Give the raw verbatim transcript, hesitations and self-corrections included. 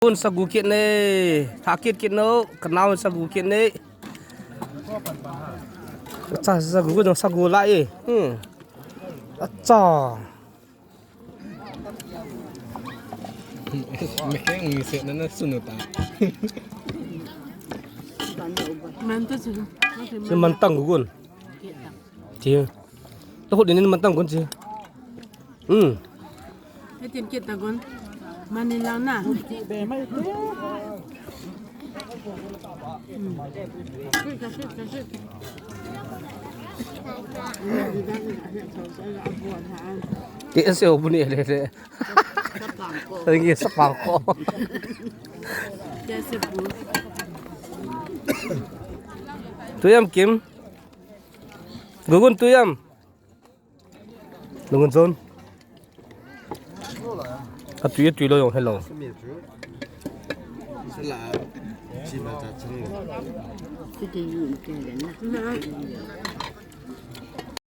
Gun sagu kit nei. Tha kit kit no. Kanao sagu kit nei. Acha, sagu gun sagu la e. Hmm. Acha. Mekeng ni se na na sunu ta. Mantu su. Si mantang gu gun. Chi. Lo khut ni mantang gun chi. Hmm. Etin kit ta gun. Mani lang na. Ti ese ho bu ni le le. Ringi sapang ko. Tuyam Kim. Gugun tuyam. Lungun zon. Ka tui tui lo yong hello. Sila. Sila ta chang.